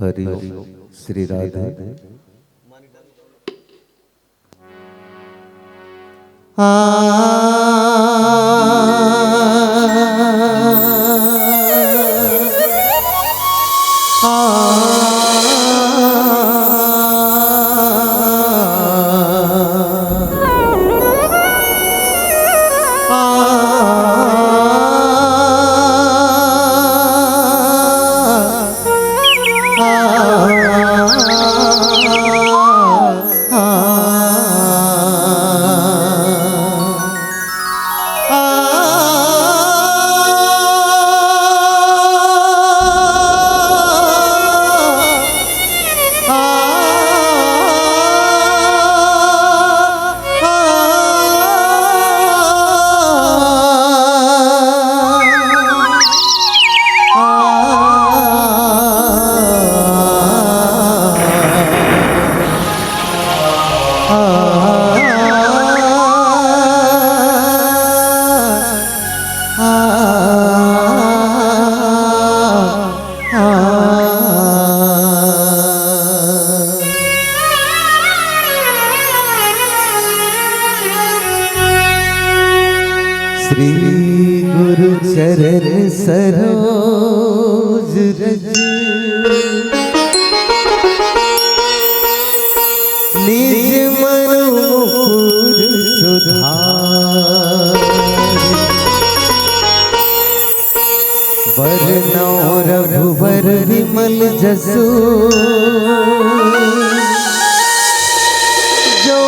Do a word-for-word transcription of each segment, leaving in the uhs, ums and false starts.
हरि ओम। श्री राधे। आ, आ, श्री गुरु चरण सरोज रज, निज मन मुकुर सुधार। वरनौ रघुवर विमल जसु, जो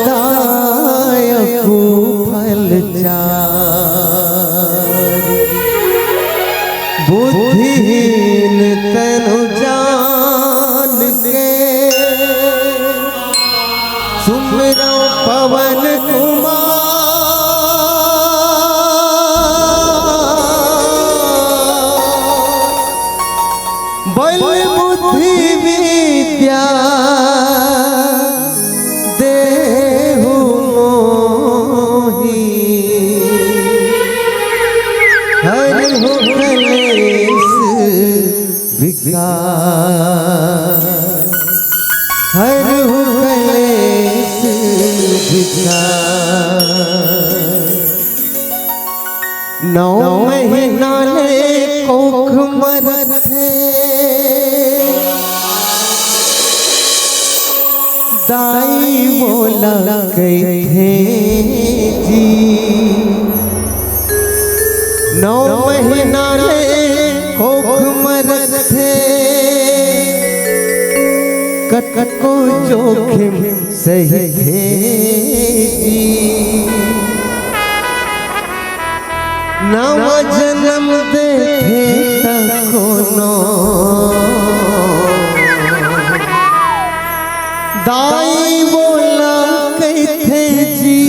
दायकु फल चारि। बुद्धिहीन तनु जान के, सुमिरौ पवन कुमार। बल बुद्धि विद्या देहु मोहि, हरहु कलेस विकार, हरहु कलेस विकार। नौ महीना ले कोख म रथे, दाई मोला कहिथे जी। नौ महीना ले कोख म रथे, कतको जोखिम सहिथे जी। नवा जनम देथे त कोनो दाई मोला कहिथे जी।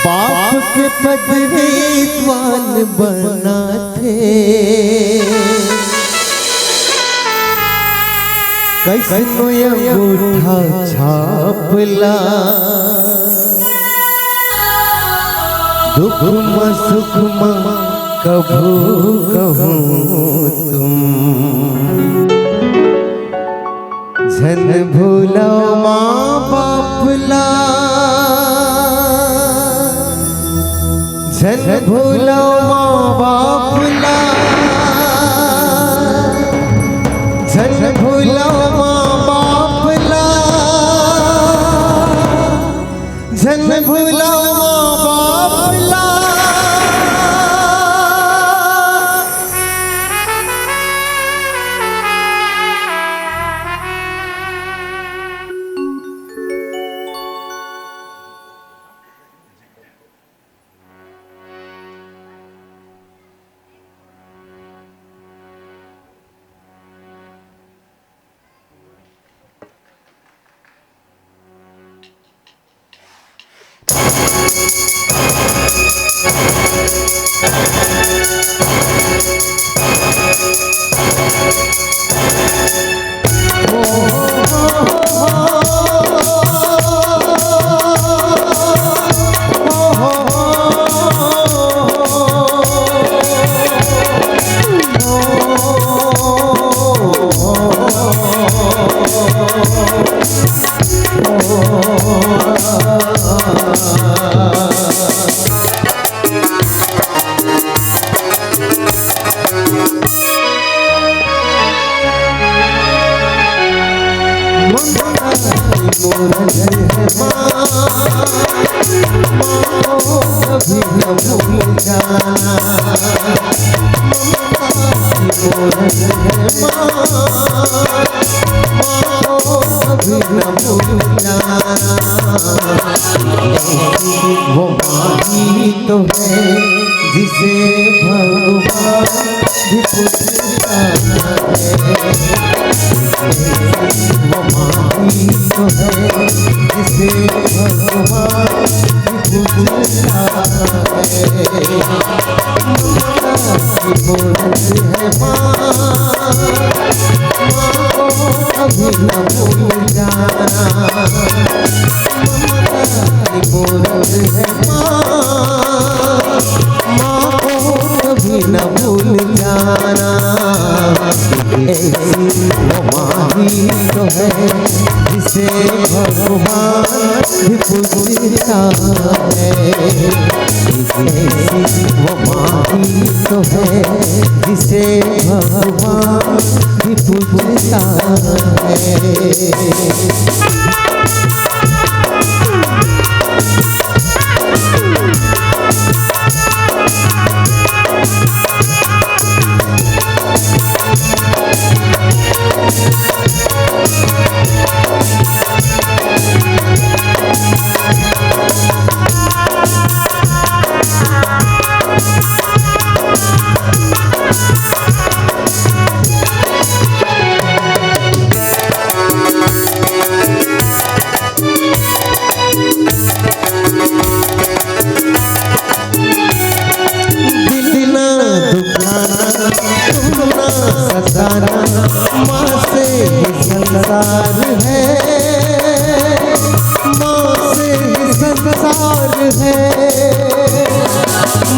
बाप के पद विद्वान बनाथे। कइसनो अंगूठा छाप ला, दुख म सुख म कभू कहूँ तुम। झन भूलव माँ बाप ला, झन भूलव माँ बाप ला, झन भूलव माँ बाप ला, झन भूलव माँ बाप ला। मूरत है माँ, माँ को कभी न भूल जाना। ममता की मूरत है माँ, माँ को कभी न भूल जाना। वो माँ ही तो है जिसे भगवान भी पूजता है। वो माँ ही तो है जिसे भगवान भी पूजता है। ममता की मूरत है माँ, माँ को कभी न भूल जाना। ममता की मूरत है माँ, माँ को कभी न भूल जाना। ऐसी वो माँ ही तो है जिसे भगवान भी पूजता है। ऐसी वो माँ ही तो है जिसे भगवान भी पूजता है। दिल ना दुखाना, तुम ना सताना, माँ से ही संसार है, माँ से ही संसार है।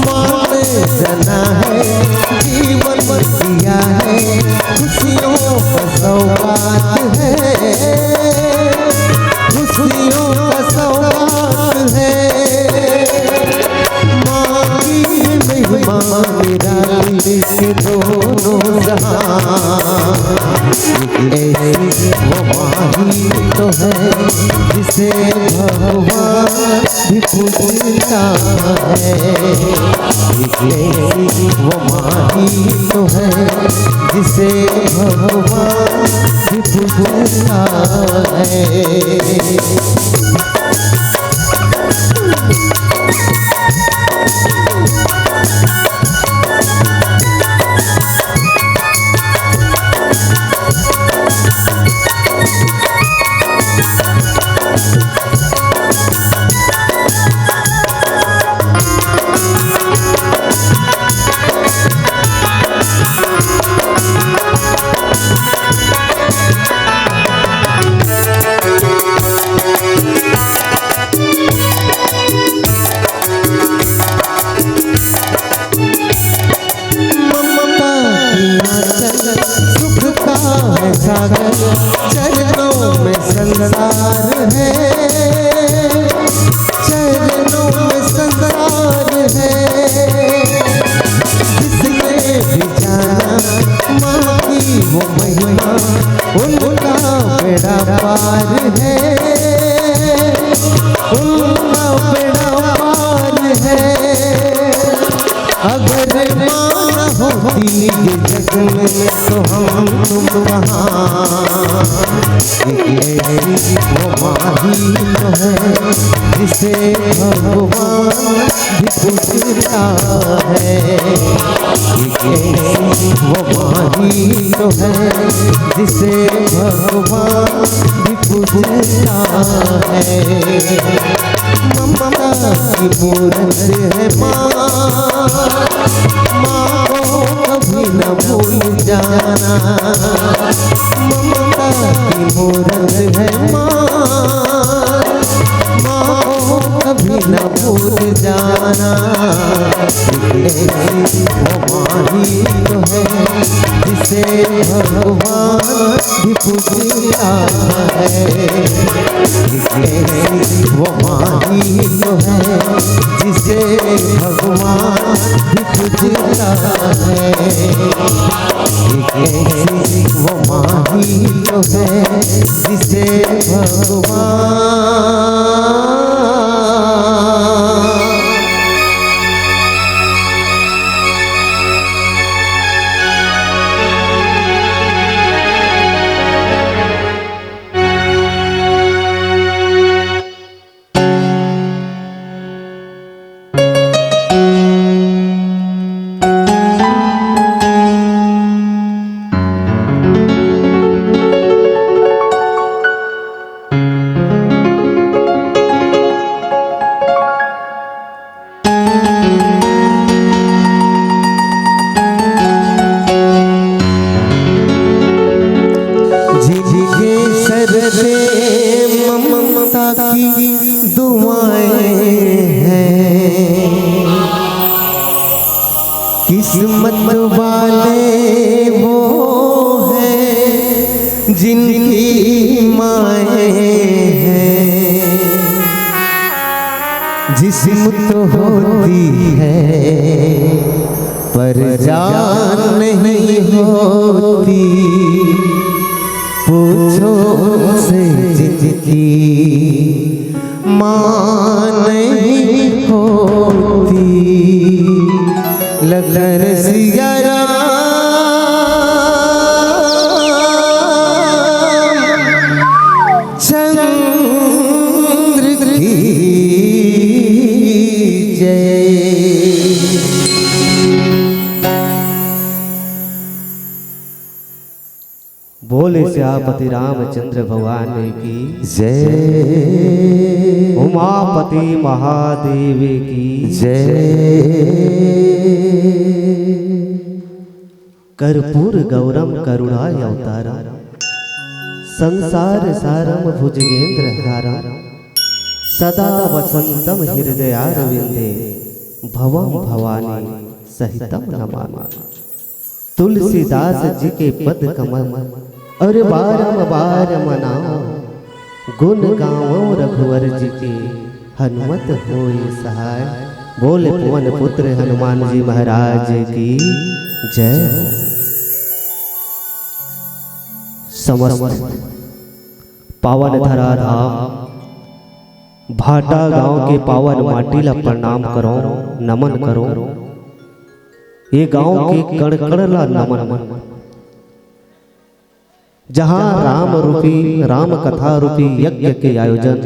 माँ ने जना है, जीवन दिया है, खुशियों का सौगात है, खुशियों का सौगात है। माँ की महिमा निराली के दोनों जहां। ऐसी वो माँ ही तो है जिसे भगवान भी पूजता है। ऐसी वो माँ ही तो है जिसे भगवान भी पूजता है। ममता की आंचल, सुख का है सागर, चरणों में संसार है, चरणों में संसार है। जिसने भी जाना माँ की वो महिमा, उनका बेड़ा पार है, उनका बेड़ा पार है। अगर माँ न होती ये जग में तो हम तुम कहाँ। एक ऐसी वो माँ ही तो है जिसे भगवान भी पूजता है। एक ऐसी वो माँ ही तो है जिसे भगवान भी पूजता है। ममता की मूरत है माँ, माँ को कभी न भूल जाना। ममता की मूरत है माँ, माँ को कभी न भूल जाना। ऐसी वो माँ ही तो है जिसे भगवान भी पूजता है। वो माही तो है जिसे भगवान भी पूजता है। वो माही तो है जिसे भगवान जिनके सर पे ममता की दुआएं हैं, किस्मत वाले वो हैं जिनकी माएं हैं। जिस्म तो होती है पर जान नहीं होती। पूछो उनसे जिनकी माँ नहीं होती। लखन सिया राम चंद्र की जय। बोले सियापति रामचंद्र भगवान की जय। उमापति महादेव की जय। कर्पूर गौरम करुणावतारम संसार सारम भुजगेंद्र हारम सदा वसंतम हृदयारविंदे भवम भवानी सहितम नमामि। तुलसीदास जी के पद कमल और बारम बार मनाओ, गुण गावो रघुवर जी के हनुमत होय सहाय। बोले पवन पुत्र हनुमान जी महाराज की जय हो। समस्त पावन धरा धाम भाटा गांव के पावन माटी ला प्रणाम करो, नमन करो। ये गांव के कण कण ला नमन। जहां राम रूपी, राम कथा रूपी यज्ञ के आयोजन,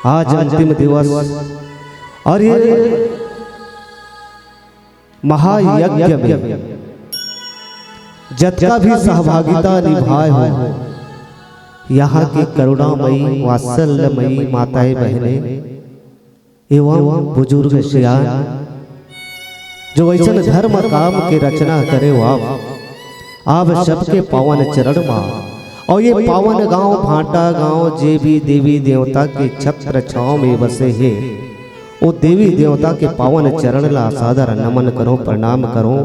आज अंतिम दिवस और ये महायज्ञ में जतका भी सहभागिता निभाए हो, यहाँ के करुणामयी, वात्सल्यमयी माताएं बहनें एवं बुजुर्ग सियान, जो ऐसन धर्म काम के रचना करे हो आप, आप सबके पावन चरण मा और ये पावन गांव भाटा गांव जे भी देवी देवता के छत्र छांव में बसे हे, वो देवी देवता के पावन चरण ला सादर नमन करो, प्रणाम करो।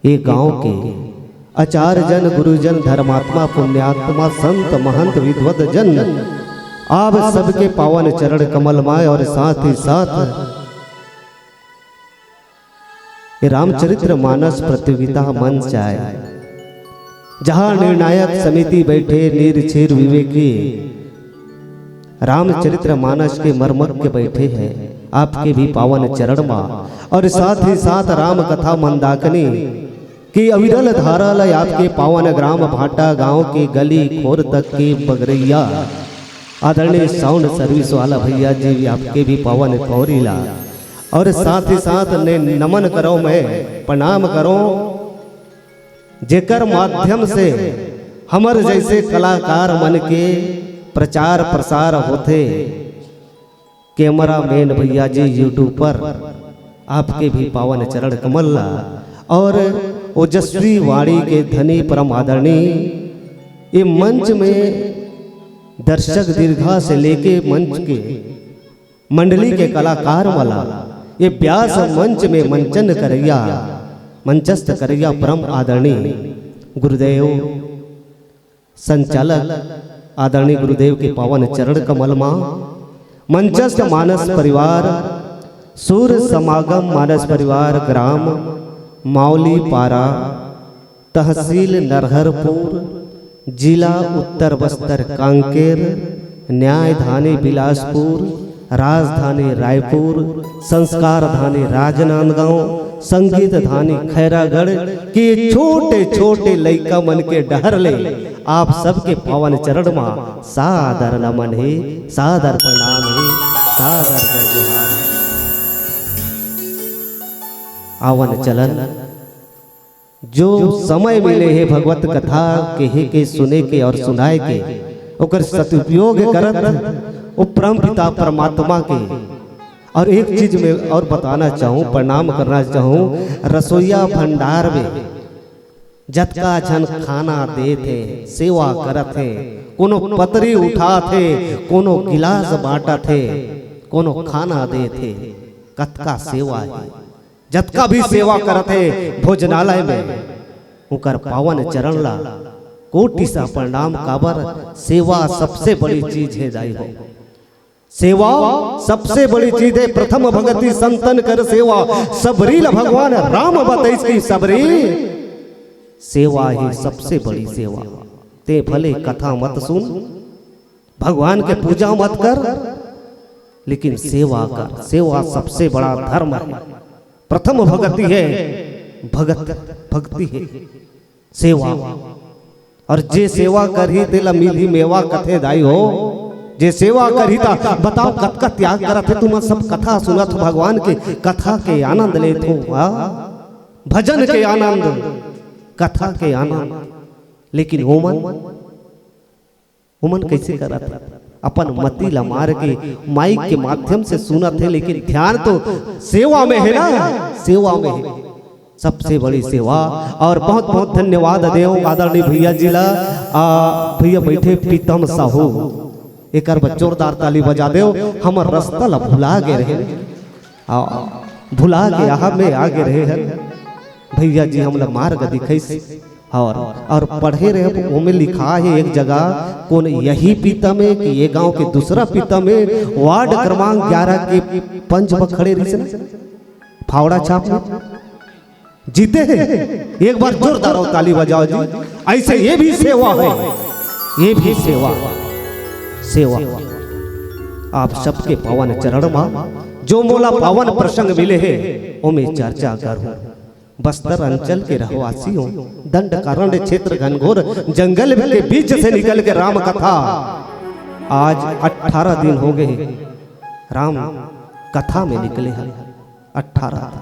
ये गांव के आचार्य जन, गुरुजन, धर्मात्मा, पुण्यात्मा, संत, महंत, विद्वत जन, आप सबके पावन चरण कमल माय और साथ ही साथ ये रामचरित्र मानस प्रतियोगिता मंच आय, जहां निर्णायक समिति बैठे, नीर छीर विवेकी रामचरित्र मानस के मर्मज्ञ बैठे हैं, आपके भी पावन चरण मा और साथ ही साथ राम कथा मंदाकिनी के अविरल धारा ल आपके पावन ग्राम भाटा गांव के गली खोर तक के बगरैया आदरणीय साउंड सर्विस वाला भैया जी भी आपके भी पावन पौरी ला और साथ ही साथ ने नमन करो, मैं प्रणाम करो, जेकर माध्यम से हमर जैसे कलाकार मन के प्रचार प्रसार होथे। कैमरा मैन भैया जी YouTube पर आपके भी पावन चरण कमल ला और ओजस्वी वाणी के धनी परम आदरणीय ये मंच में दर्शक दीर्घा से लेके मंच के मंडली के कलाकार वाला ये व्यास मंच में मंचन करैया मंचस्थ करैया परम आदरणीय गुरुदेव, संचालक आदरणीय गुरुदेव के पावन चरण कमल मा, मंचस्थ मानस परिवार, सूर समागम मानस परिवार, ग्राम मावली पारा, तहसील नरहरपुर, जिला उत्तर बस्तर कांकेर, न्यायधानी बिलासपुर, राजधानी रायपुर, संस्कारधानी राजनांदगांव, संगीतधानी खैरागढ़ के छोटे छोटे लइका मन के डहर ले आप सबके पावन चरण मा सादर नमन हे, सादर प्रणाम हे, सादर जय जोहार। आवन चलन जो समय मिले हे भगवत कथा केहे के, सुने के और सुनाए के, ओकर सदुपयोग करत ओ परम पिता परमात्मा के। और एक चीज मैं और बताना चाहूँ, प्रणाम करना चाहूँ रसोईया भंडार में जतका झन खाना देत हे, सेवा करत हे, कोनो पतरी उठात हे, कोनो गिलास बांटत हे, कोनो खाना देत हे, कतका सेवा हे। जतका भी सेवा करत हे भोजनालय में, उकर पावन चरण ला कोटि सा प्रणाम। काबर सेवा सबसे बड़ी चीज हे दाई हो। सेवा सबसे बड़ी चीज हे। प्रथम भगति संतन कर सेवा, सबरी ल भगवान राम बतइस कि सबरी सेवा ही सबसे बड़ी सेवा। ते भले कथा मत सुन, भगवान के पूजा मत कर, लेकिन सेवा कर। सेवा सबसे बड़ा धर्म हे। प्रथम भगति हे भगत, भक्ति हे सेवा। और जे सेवा करही तेला मिलही मेवा कथे दाई हो। जे सेवा करही ता बताओ कतका त्याग करत हे। तुमन सब कथा सुनत हो, भगवान के कथा के आनंद लेत हो, हाँ? भजन के आनंद, कथा के आनंद। लेकिन ओमन ओमन कइसे करत हे? अपन मति ला मार के माइक के माध्यम से सुनत हे, लेकिन ध्यान तो सेवा में हे ना, सेवा में हे, सबसे बड़ी सेवा। और बहुत बहुत धन्यवाद देव आदरणीय भैया जी ला, आ, भैया बैठे प्रीतम साहू, एकर बर जोरदार ताली बजा देव। हमर रस्ता ला भुला गे रहे, आ, भुला के यहाँ में आगे रहे हन। भैया जी हमला मार्ग दिखइस। और, और पढ़े रहे, ओमे लिखा हे एक जगह, कोन यही पीता में कि ये गांव के दूसरा पीता में, वार्ड क्रमांक ग्यारह के पंच ब खड़े रहिस ना, फावड़ा छाप में जीते हैं। एक बार जोरदार ताली बजाओ जी। ऐसे ये भी सेवा है, ये भी सेवा, सेवा। आप सबके पावन चरण मा जो मोला पावन प्रसंग मिले हे, ओमे चर्चा करूं। बस्तर अंचल के रहवासी हों, दंडकारण्य क्षेत्र घनघोर जंगल के बीच से निकल के राम कथा, आज अठारह दिन हो गए राम कथा में निकले हैं। अठारह दिन,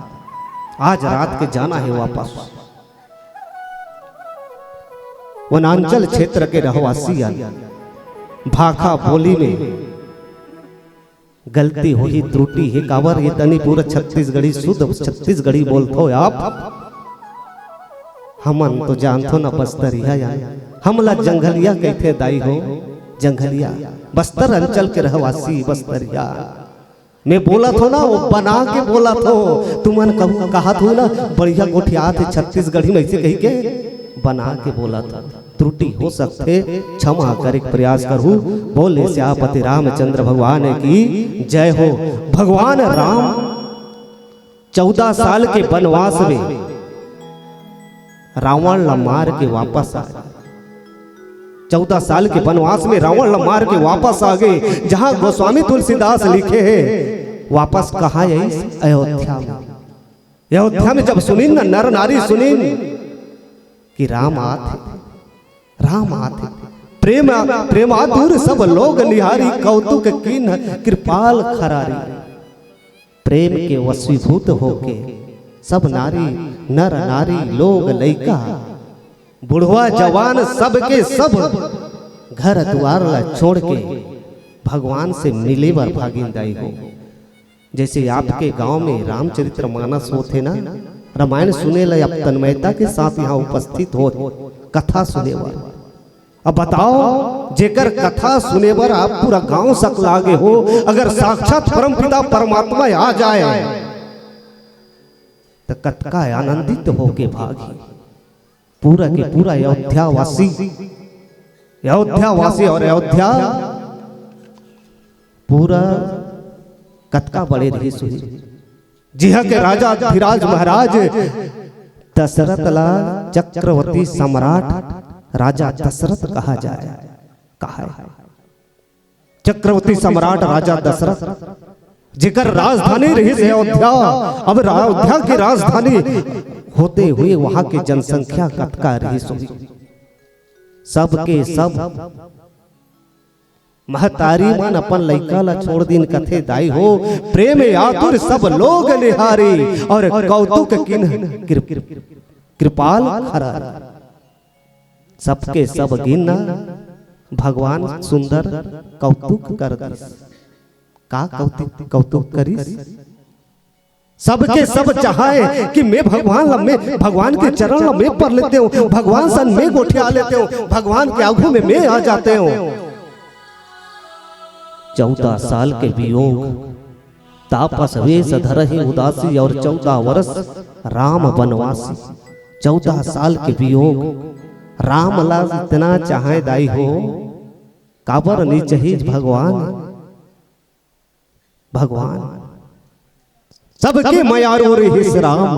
आज रात के जाना हे वापस। वनांचल क्षेत्र के रहवासी अन, भाखा बोली में गलती होही, त्रुटि हे, काबर ये तनी पूरा छत्तीसगढ़ी, शुद्ध छत्तीसगढ़ी बोलथो आप। हमन तो जानथो ना बस्तरिया या, हमला जंगलिया कहिथे दाई हो, जंगलिया, बस्तर अंचल के रहवासी बस्तरिया। मैं बोलत हो ना, वो बना के बोलत हो। तुमन कहू, कहत हो ना, बढ़िया गोठियात हे छत्तीसगढ़ी में, ऐसे कही के बना के बोलत हो। त्रुटि हो सकथे, क्षमा करे के प्रयास करहू। बोले सियापति रामचंद्र भगवान की जय हो। भगवान राम चौदह साल के वनवास में रावण ला मार के वापस आ, चौदह साल के वनवास में रावण ला मार के वापस आ गे, जहां गोस्वामी तुलसीदास लिखे हे, वापस कहाँ आइस? अयोध्या में। अयोध्या में जब सुनिन न नर नारी सुनिन कि राम आत हे, राम आत हे, प्रेम, प्रेमातुर सब लोग निहारी, कौतुक कीन्ह कृपाल खरारी। प्रेम के वशीभूत होके सब नारी, नर नारी, लोग लइका, बुढ़वा जवान, सबके सब घर दुआर ला छोड़ के भगवान से मिले बर भागिन दाई हो। जैसे आपके गांव में रामचरित्र मानस होथे ना, रामायण सुने ला आप तन्मयता के साथ यहाँ उपस्थित हो, कथा सुने बर। अब बताओ, जेकर कथा सुने बर आप पूरा गांव सकला गे हो, अगर साक्षात परमपिता परमात्मा आ जाए, त कतका आनंदित होके भागही। पूरा के पूरा अयोध्यावासी, अयोध्यावासी और अयोध्या पूरा कतका बड़े रिहिस होही। जिहां के राजा अधिराज महाराज दशरथ ला चक्रवर्ती सम्राट राजा दशरथ कहा जाए, कहा है। चक्रवर्ती सम्राट राजा दशरथ, जेकर राजधानी रहिस अयोध्या, अब अयोध्या के राजधानी होते हुए वहां के जनसंख्या कतका रहिस होही। सबके सब महतारी मन अपन लइका ला छोड़ दिन कथे, दाई हो, प्रेम आतुर सब लोग निहारी, और कौतुक किन्ह कृप-, कृपाल खरा। सबके सब गिन भगवान सुंदर कौतुक कर दिस। का कौतुक, कौतुक करिस? सबके सब चाहे कि मैं भगवान ला, मैं भगवान के चरण ला मैं पर लेते हूँ, भगवान सन मैं गोठिया लेते हूँ, भगवान के आगू में मैं आ जाते हूँ। चौदह साल के वियोग, तापस वेश धरहि उदासी, और चौदह वर्ष राम बनवासी। चौदह साल के वियोग, राम ला इतना चाहे दाई हो, काबर नी चाहिस भगवान? भगवान सबके मयारू रिहिस राम,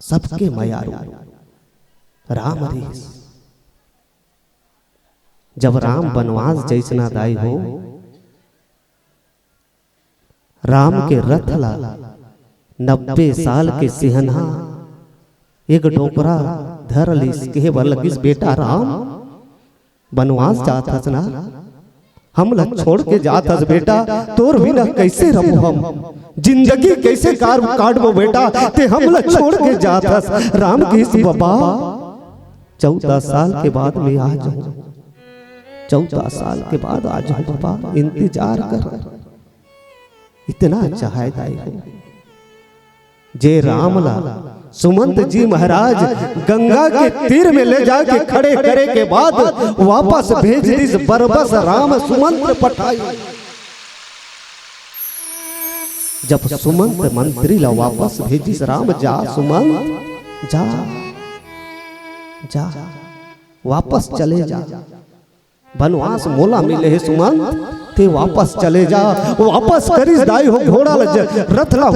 सबके मयारू राम रिहिस। जब राम बनवास जइस ना दाई हो, राम के रथ ला नब्बे साल के सिहनहा एक डोकरा धर लिस, कहे बर लगिस, "बेटा राम, बनवास जात हस ना, हमला छोड़ के जात हस बेटा, तोर बिना कइसे रहबो हम, जिंदगी कइसे कार-, काटबो बेटा, तें हमला छोड़ के जात हस।" राम कहिस, "बबा, चौदह साल के बाद मैं आ जाहूं, चौदह साल के बाद आ जाहूं बबा, इंतजार कर।" इतना चाहे दाई हो। जे राम ला सुमंत जी महाराज गंगा के तीर में ले जाके खड़े करे के बाद वापस भेज दिस, "बरबस राम सुमंत पठाई।" जब सुमंत मंत्री ला वापस भेजिस राम, "जा सुमंत, जा, जा, वापस चले जा।" बनवास मोला मिले हे सुमंत, तें वापस चले जा। वापस करिस दाई हो घोड़ा ल ज-, रथ ला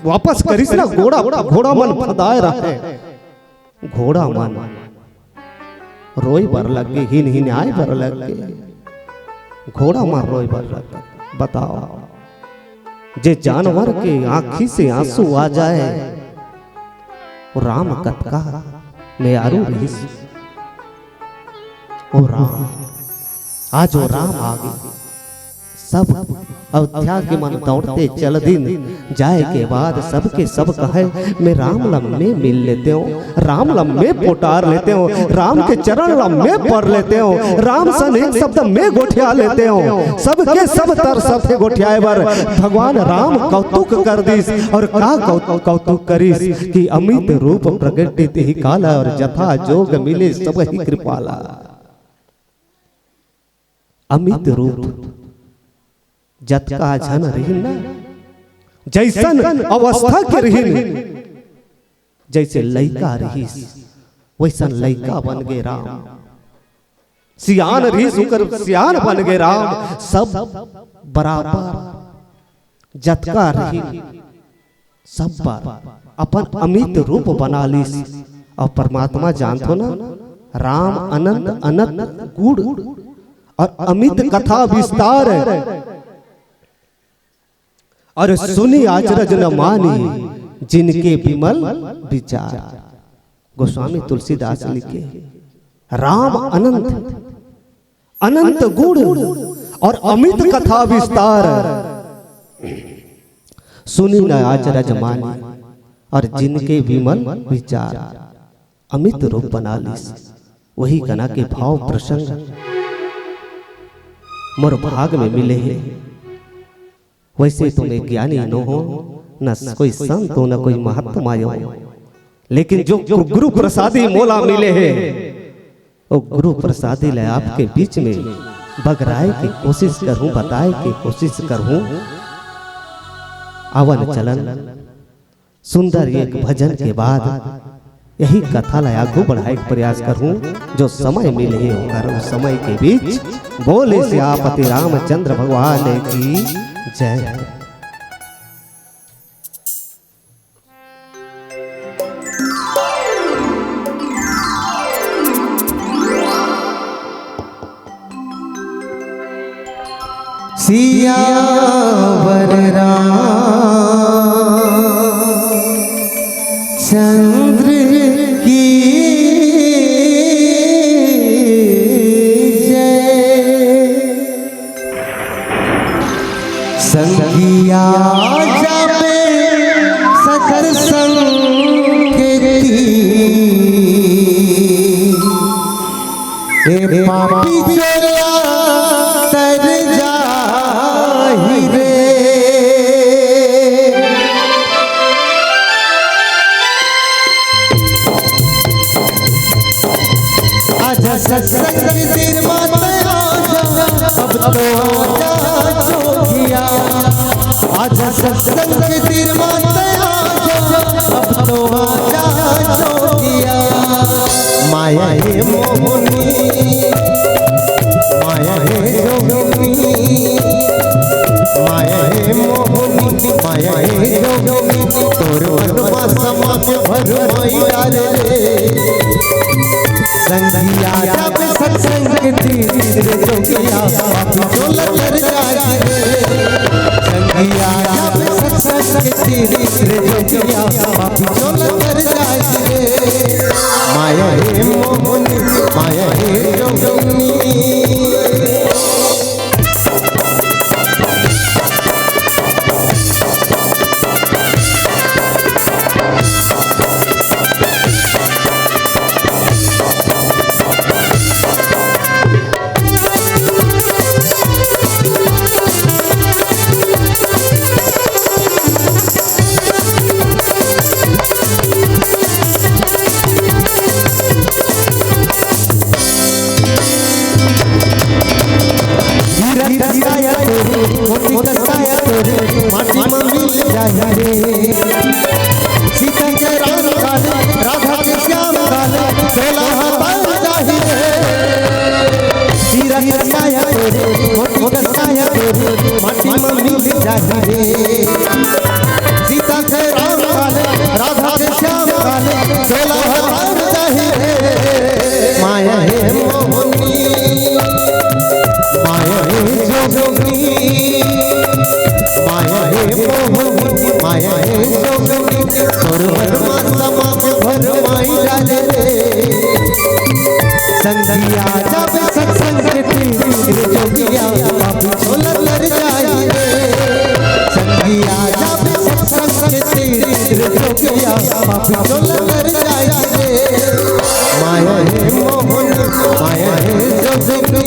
वापस करिस ना, घोड़ा, घोड़ा मन फदाय रहे। घोड़ा मन रोय बर लगे, हिनहिनाय बर लगे। घोड़ा मन रोय बर लगे। बताओ, जे जानवर के आंखी से आंसू आ जाए, वो राम कतका मयारू रहिस। ओ राम, आज ओ राम आ गे। सब अयोध्या के मन दौड़ते चल दिन। जाए के बाद सबके सब कहे, "मैं राम लम्मे मिल लेते हो, राम लम्मे पोटार लेते हो, राम के चरण लम्मे पढ़ लेते हो, राम सन एक शब्द में गोठिया लेते हो।" सबके सब तरसत हे गोठियाए बर। भगवान राम कौतुक कर दिस, और का कौ-, कौतुक करिस कि अमित रूप प्रगटित ही काला, और जथा जोग मिले सब ही कृपाला। अमित रूप जतका झन रहिन ना, जइसन अवस्था के रहिन, जइसे लइका रहिस, वइसन लइका बन गे राम। सियान रहिस, उकर सियान बन गे राम। सब बराबर जतका रहिन, सब बर अपन अमित रूप बना लिस। अउ परमात्मा जानथो ना, राम अनंत अनंत गुण अउ अमित कथा विस्तार। अउ सुनि अचरज न मानी, जिनके विमल विचार। गोस्वामी तुलसीदास लिखे, राम अनंत अनंत गुण अउ अमित कथा विस्तार। सुनि न अचरज मानी, अउ जिनके विमल विचार। अमित रूप बना लिस, वही कना के भाव प्रसंग मोर भाग में मिले हे। वइसे तो मैं ज्ञानी नो हो, न कोई संत हो, न कोई महात्मा हो, लेकिन जो गु-, गुरु प्रसादी मोला मिले हे, वो गुरु प्रसादी ले आपके बीच में बगराए के कोशिश करहूं, बताए के कोशिश करहूं। आवन चलन सुंदर एक भजन के बाद यही कथा ला आगू बढ़ाए के प्रयास करहूं। जो समय मिलही ओकर, उस समय के बीच। बोले सियापति रामचंद्र भगवान की जय। सियावर रामचंद्र की जय। संगिया जाबे सत्संग के तीर, ए पापी चोला तर जाही रे। आजा सत्संग के तीर माता आजा, अब तो आजा जोगिया। आजा सत्संग के तीर माता आजा, अब तो आजा जोगिया। माया हे मोहनी, माया हे जोगनी, माया हे मोहनी, माया हे जोगनी, तोर मन मा समा के भर माई डाले रे। संगिया जाबे सत्संग के तीर जोगिया, पापी चोला तर जाही रे। संगिया जाबे सत्संग के तीर जोगिया, पापी चोला तर जाही रे। माया हे मोहनी, माया हे जोगनी। हीरा कस काया तोर, मोती कस काया तोर, माटी मा मिल जाही रे। सीता के राम काल, राधा के श्याम काल, तोला हटाय जाही रे। हीरा कस काया तोर, मोती कस काया तोर, माटी मा मिल जाही रे। सीता के राम काल, राधा के श्याम काल, तोला हटाय जाही रे। माया हे मोहनी, माया हे जोगनी, माया हे मोहनी, माया हे जोगनी, तोर मन मा समा के भर माई डाले रे। संगिया जाबे सत्संग के तीर जोगिया, पापी चोला तर जाही रे। संगिया जाबे सत्संग के तीर जोगिया, पापी चोला तर जाही रे। माया हे मोहन, माया हे जोगनी।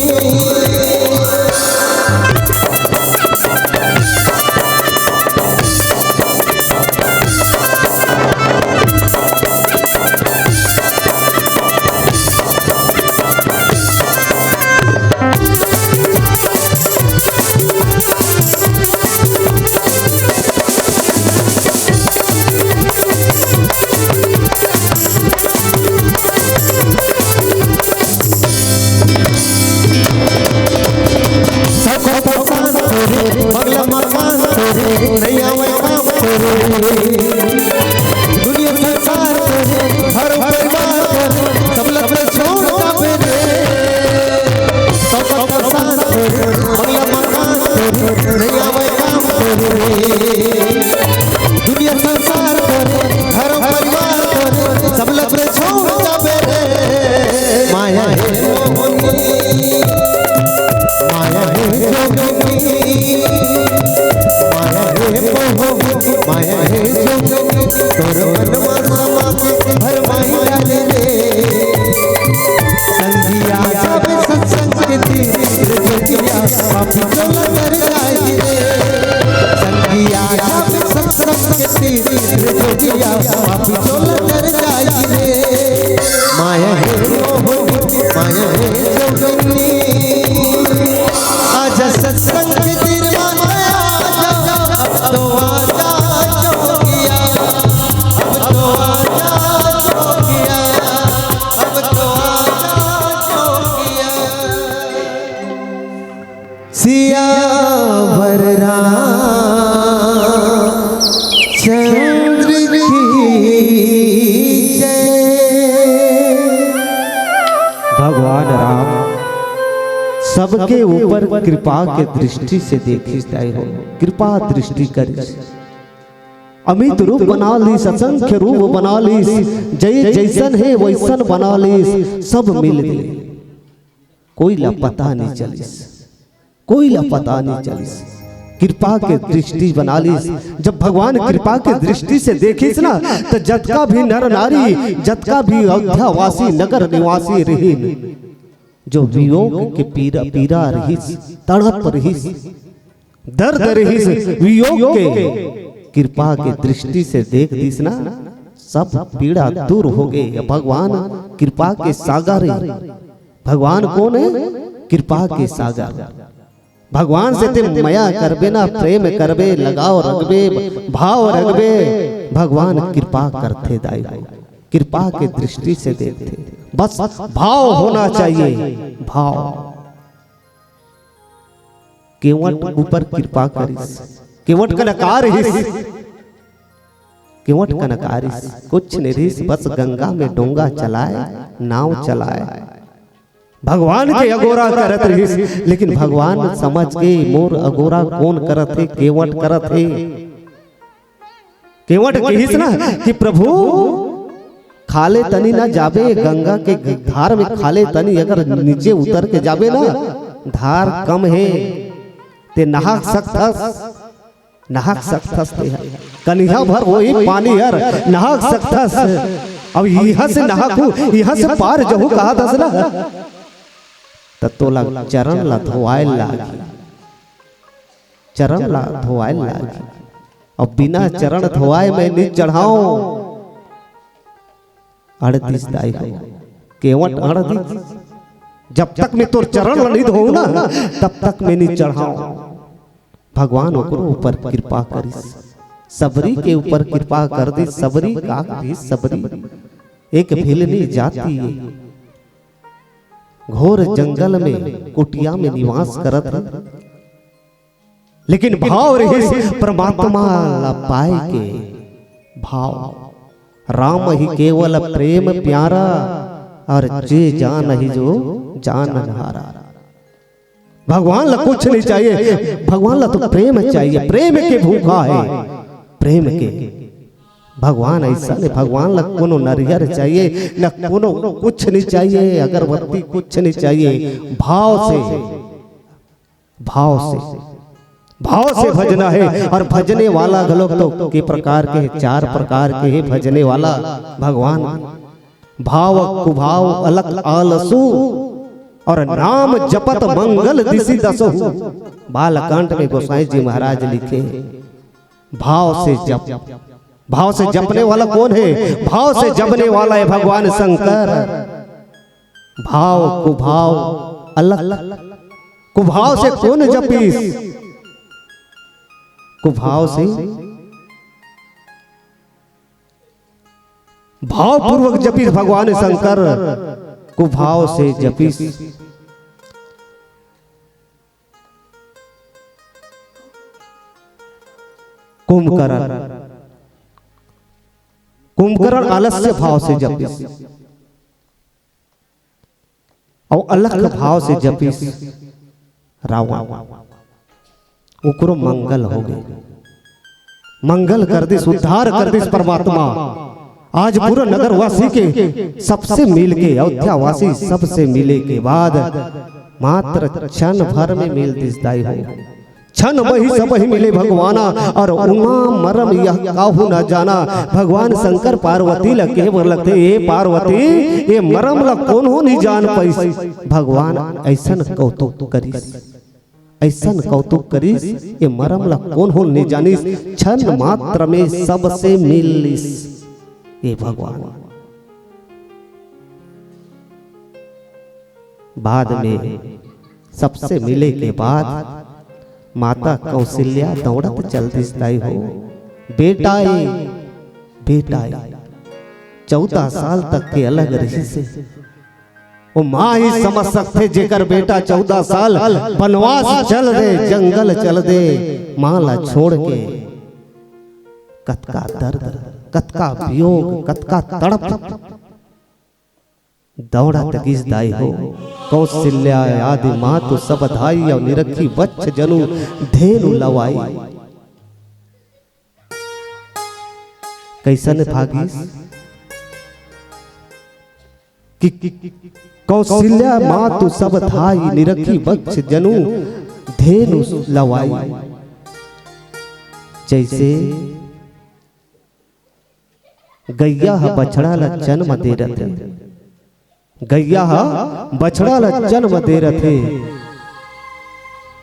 सबके ऊपर कृपा के दृष्टि से देखिस दाई हो, कृपा दृष्टि करिस। अमित रूप बना लिस, असंख्य रूप बना लिस, जय जैसन हे वैसन बना लिस, सब मिल गे। कोई ला पता नहीं चलिस, कोई ला पता नहीं चलिस। कृपा के दृष्टि बना लिस। जब भगवान कृपा के दृष्टि से देखिस ना, त जतका भी नर नारी, जतका भी अयोध्यावासी, नगर निवासी रहिन, जो वियोग के पीरा, पीरा रहिस, तड़प रहिस, दर्द रहिस, वियोग के कृपा के दृष्टि से देख दिस ना, सब पीड़ा दूर हो गे। भगवान कृपा के सागर हे। भगवान कोन हे? कृपा के सागर। भगवान से ते मया करबे ना, प्रेम करबे, लगाव रखबे, भाव रखबे, भगवान कृपा करथे दाई हो। कृपा के दृष्टि से देखथे। बस भाव होना चाहिए, भाव। केवट ऊपर कृपा करिस, केवट कनकार हिस, केवट कनकार हिस, कुछ नहीं रिस, बस गंगा में डोंगा चलाए, नाव चलाए। भगवान के अगोरा करत रहिस, लेकिन भगवान समझ के मोर अगोरा कोन करत हे, केवट करत हे। केवट कहिस ना कि प्रभु, खाले तनी ना जाबे, गंगा के धार में खाले तनी अगर नीचे उतर के जाबे ना, धार कम हे, ते नहा सकथस, नहा सकथस ते ह। कनिहा भर होही पानी हर, नहा सकथस। अब इहां से नहाहू, इहां से पार जहू कहत हस ना, त तोला चरण ला धोवाए लागही, चरण ला धोवाए लागही। अब बिना चरण धोवाए मैं नी चढ़ांव। अड़ दिस दाई हो, केवट अड़ दिस। जब तक मैं तोर चरण ला नी धोहूं ना, तब तक मैं नी चढ़ांव। भगवान ओकरो ऊपर कृपा करिस, सबरी के ऊपर कृपा कर दिस। सबरी का करिस? सबरी एक भिलनी जाति हे, घोर जंगल में कुटिया में निवास करत हे, लेकिन भाव रहिस परमात्मा ला पाए के भाव। राम ही केवल प्रेम प्यारा, और जे जानहि जो जानन हारा। भगवान ला कुछ नहीं चाहिए, भगवान ला तो प्रेम चाहिए, प्रेम के भूखा हे, प्रेम के। भगवान अइसन हे, भगवान ला कोनो नरियर चाहिए, न कोनो कुछ नहीं चाहिए, अगरबत्ती कुछ नहीं चाहिए। भाव से, भाव से, भाव से भजना हे। और भजने वाला घलोक तो के प्रकार के हे? चार प्रकार के हे भजने वाला भगवान। भाव कुभाव अलख आलसु, और नाम जपत मंगल दिसि दसहु। बालकांड में गोसाई जी महाराज लिखे, भाव से जप। भाव से जपने वाला कोन हे? भाव से जपने वाला हे भगवान शंकर। भाव कुभाव अलख। कुभाव से कोन जपिस? कुभाव से, भावपूर्वक जपिस भगवान शंकर, कुभाव से जपिस कुंभकर्ण। कुंभकर्ण आलस्य भाव से जपिस, अउ अलख भाव से जपिस रावण, ओकरो मंगल होगे। मंगल कर दिस, उद्धार कर दिस परमात्मा। आज पूरा नगरवासी के सबसे मिलके, अयोध्यावासी सबसे मिले के बाद मात्र क्षण भर में मिल दिस दाई हो। क्षण मही सबहि मिले भगवाना, और उमा मरम यह काहू न जाना। भगवान शंकर पार्वती ल कहे बर लगथे, "ए पार्वती, ए मरम ल कोनो नहीं जान पाइस।" भगवान अइसन कौतुक करिस, अइसन कौतुक करिस, ए मरम ल कोनो नहीं जानिस। क्षण मात्र में सबसे मिल लिस ए भगवान। बाद में सबसे मिले के बाद माता कौशल्या दौड़त चल दिस दाई हो। बेटा ए, बेटा ए, चौदह साल तक के अलग रहिस हे। वो माँ ही समझ सकथे, जेकर बेटा चौदह साल बनवास चल दे, जंगल चल दे, माँ ला छोड़ के। कतका दर्द, कतका वियोग, कतका तड़प। दौड़त गिस दाई हो। कौशल्या आदि मातु सब धाई, अउ निरखी वत्स जनु धेनु लवाई। कइसन भागिस कि कौशल्या मातु सब धाई, निरखी वत्स जनु धेनु लवाई। जइसे गइया ह बछड़ा ल जन्म दे रथे, गइया ह बछड़ा ल जन्म दे रथे,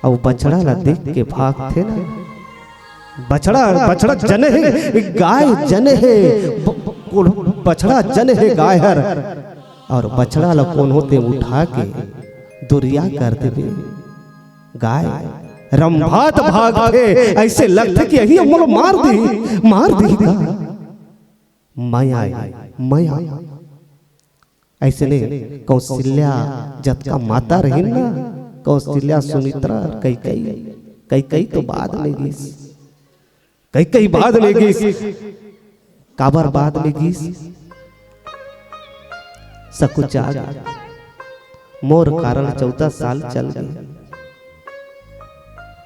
अउ बछड़ा ल देख के भागथे ना। बछड़ा, बछड़ा जन हे, गाय जन हे, ब-, ब-, बछड़ा जन हे गाय हर, अउ बछड़ा ल कोनो ते उठा के दुरिहा कर देबे। गाय रंभात भागथे, अइसे लगथे कि यही मोला मार दिही, मार दिही का। मया, मया। अइसने कौशल्या जतका माता रहिन ना, कौशल्या, सुमित्रा, कैकई, कैकई तो बाद में गिस, कैकई बाद में गिस। काबर बाद में गिस? सकुचा गे, मोर कारण चौदह साल चल गे।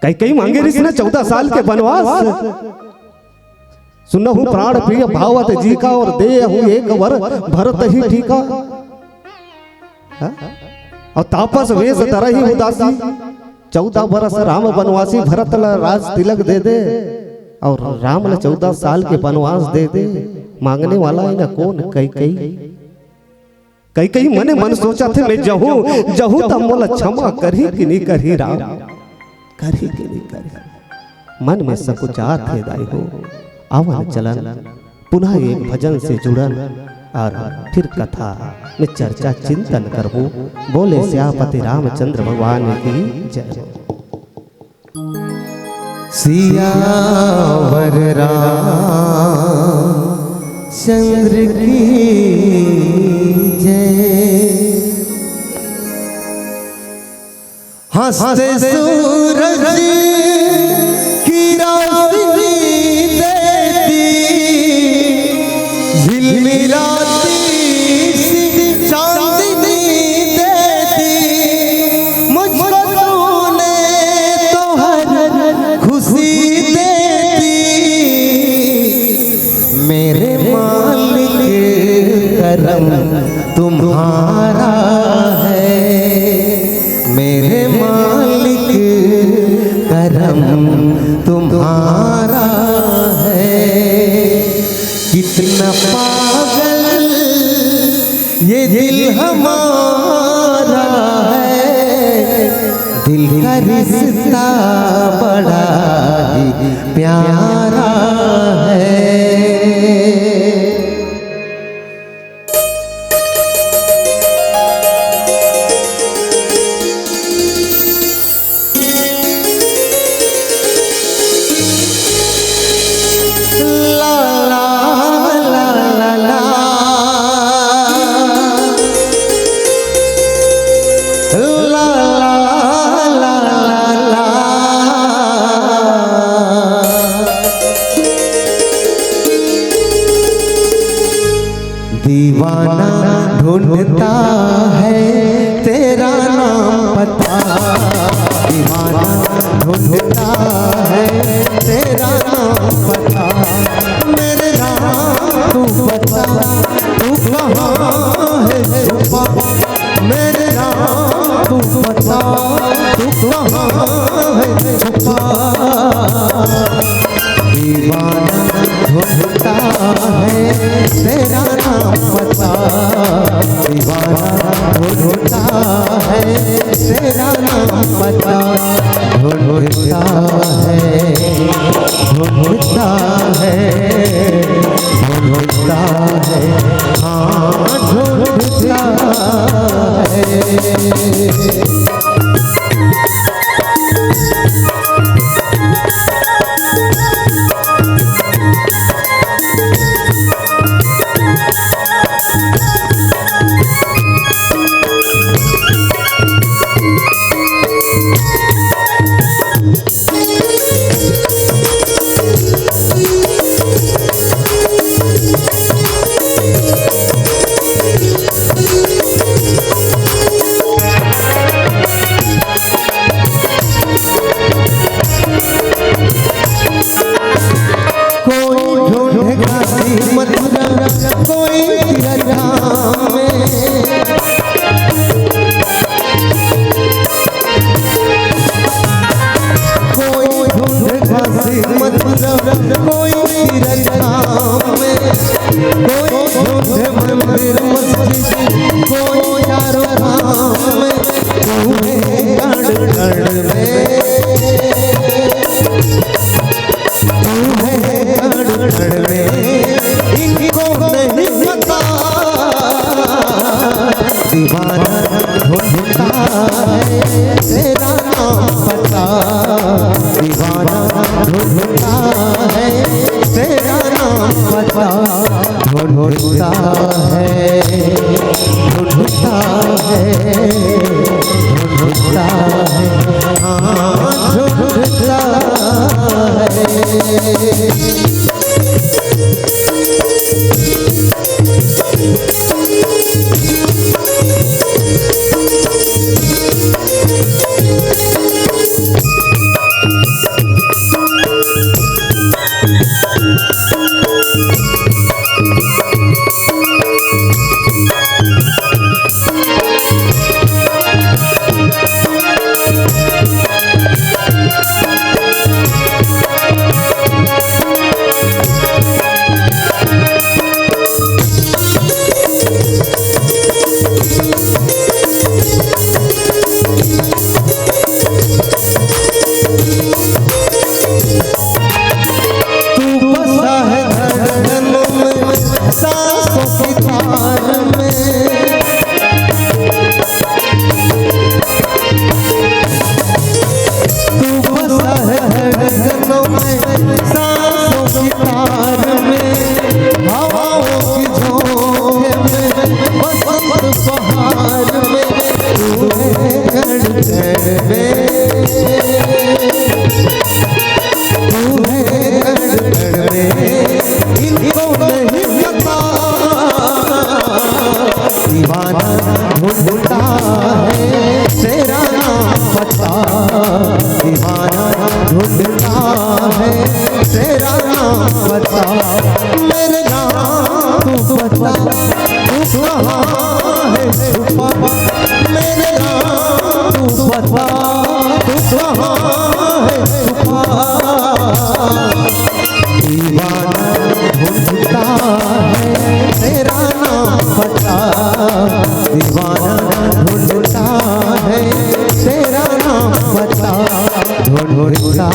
कैकई मांगे रिहिस ना चौदह साल के बनवास। सुनहु प्राण प्रिय भावत जी का, अउ देहु एक वर भरत ही टीका। हाँ? अउ तापस वेस धरहि उदासी, चौदह बरस राम बनवासी, भरत ल राज तिलक दे दे, अउ राम ल चौदह साल के बनवास दे दे। मांगने वाला हे ना कोन? कैकई। कैकई मने मन सोचथे, मैं जहूं, जहूं त मोला क्षमा करही कि नहीं करही राम, करही कि नहीं करही। मन में सकुचात हे दाई हो। आवन चलन पुनः एक भजन से जुड़न अउ फिर कथा में चर्चा चिंतन करबो। बोले सियापति रामचंद्र भगवान की जय। सियावर रामचंद्र की जय। हंसते सूरज की रोशनी देती, झिलमिलाती सी चांदनी देती, मुझको तूने तो हर खुशी देती। मेरे मालिक, करम तुम्हारा है, मेरे मालिक, करम तुम्हारा है। कितना पागल ये दिल हमारा है, दिल का रिश्ता बड़ा ही प्यारा है। दीवाना ढूंढता है तेरा नाम पता, दीवाना ढूंढता है तेरा नाम पता। मेरे राम तू बता, तू कहाँ है छुपा, मेरे राम तू बता, तू कहाँ है छुपा। दीवाना ढूंढता है तेरा नाम पता, दीवाना ढूंढता है तेरा नाम पता, ढूंढता है, ढूंढता है, ढूंढता है, हाँ, ढूंढता मस्जिद, कोई चारों धाम में, तू है कण कण में, तू है कण कण में, इनको नहीं पता। दीवाना ढूंढता है तेरा नाम पता, दीवाना ढूंढता है तेरा नाम पता, ढूंढता है, ढूंढता है, ढूंढता है, हाँ, ढूंढता है। तू बसा है धड़कनों में, सांसों की धार में। तू बसा है धड़कनों में, सांसों की धार में, हवाओं की झोंके में, बसंत बहार में, तू है कण कण में। तू है कण कण में, इनको नहीं पता। दीवाना ढूंढता है तेरा नाम पता, दीवाना ढूंढता है तेरा नाम पता। मेरे नाम तू बता, तू कहाँ है छुपा? मेरे नाम तू बता, तू कहाँ है छुपा? दीवाना ढूंढता है तेरा नाम पता, दीवाना ढूंढता है तेरा नाम पता, ढूंढता